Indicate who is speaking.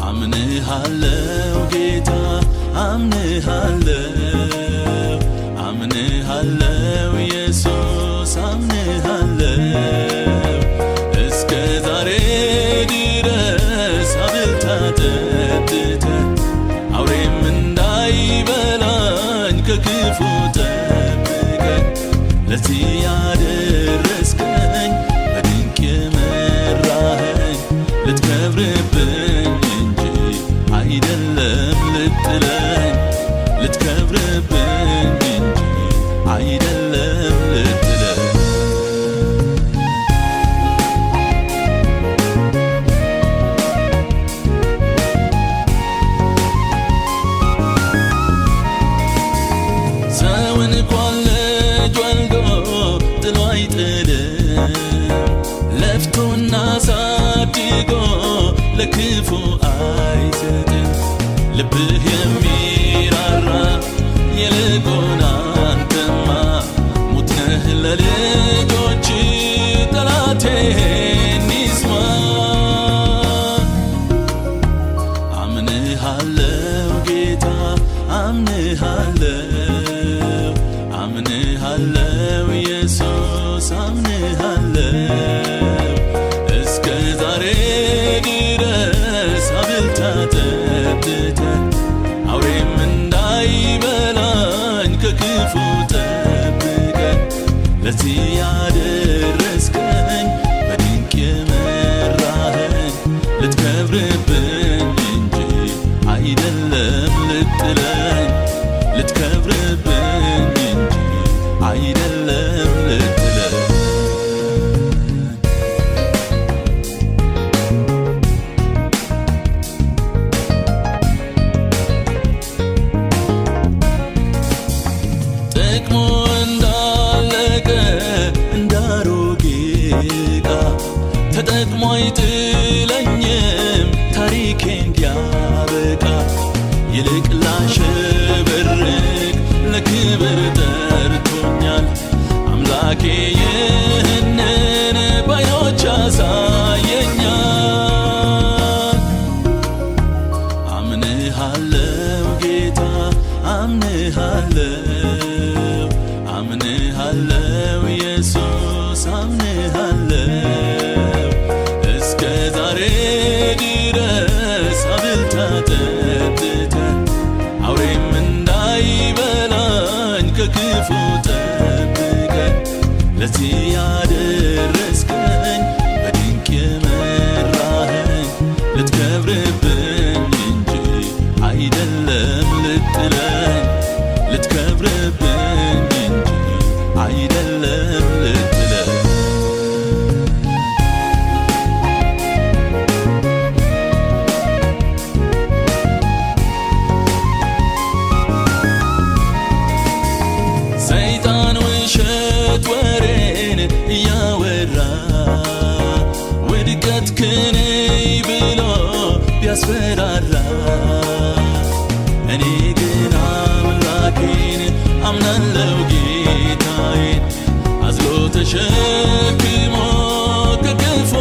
Speaker 1: አምንሃለው ጌታ አምንሃለው፣ አምንሃለው ኢየሱስ አምንሃለው። እስከ ዛሬ ድረስ አብልተህ አጠጥተህ፣ አውሬም እንዳይበላኝ ከክፉ ጠብቀህ ለዚህ ያደረስከኝ፣ በድንቅ የመራኸኝ ልትከብርብኝ እንጂ አይደለም ልጥለኝ፣ ልትከብርብኝ እንጂ አይደለም ልጥለኝ። ሰው እንኳን ልጅ ወልዶ ጥሎ አይጥልም፣ ለፍቶና አሳድጎ ለክፉ አይሰጥም። ልብህ የሚራራ ይልቁን አንተማ ሙት ነህ ለልጆች፣ ጠላቴን ይስማ። አምንሃለው ጌታ አምንሃለው፣ አምንሃለው ኢየሱስ አምንሃለው። እስከ ዛሬ ድረስ አብልተህ አጠጥተህ፣ አውሬም እንዳይበላኝ ከክፉ ጠብቀህ ለዚህ ያደረስከኝ፣ በድንቅ የመራኸኝ ልትከብርብኝ እንጂ አይደለም ልጥለኝ፣ ልትከብርብኝ እንጂ አይደለም ልጥለኝ። ጥቅሙ እንዳለቀ እንዳሮጌ ዕቃ ተጠቅሞ አይጥለኝም ታሪኬ እንዲያበቃ። ይልቅ ላሸበርቅ ለክብር ጠርቶኛል አምላኬ፣ ይህንን ባይኖች ያሳየኛል። አምንሃለው ጌታ አምንሃለው፣ አምንሃለው ኢየሱስ አምንሃለው። እስከ ዛሬ ድረስ አብልተህ አጠጥተህ፣ አውሬም እንዳይበላኝ ከክፉ ጠብቀህ ለዚህ ያደረስከኝ፣ በድንቅ የመራኸኝ ልትከብርብኝ እንጂ አይደለም ልጥለኝ፣ ልትከብርብኝ እንጂ አይደለም ልጥለኝ። ሰይጣን ውሸት ወሬን እያወራ ውድቀትህን ብሎ ቢያስፈራራ፣ እኔ ግን አምላኬን አምናለው፣ ጌታዬን አዝሎ ተሸክሞ ከክፉ።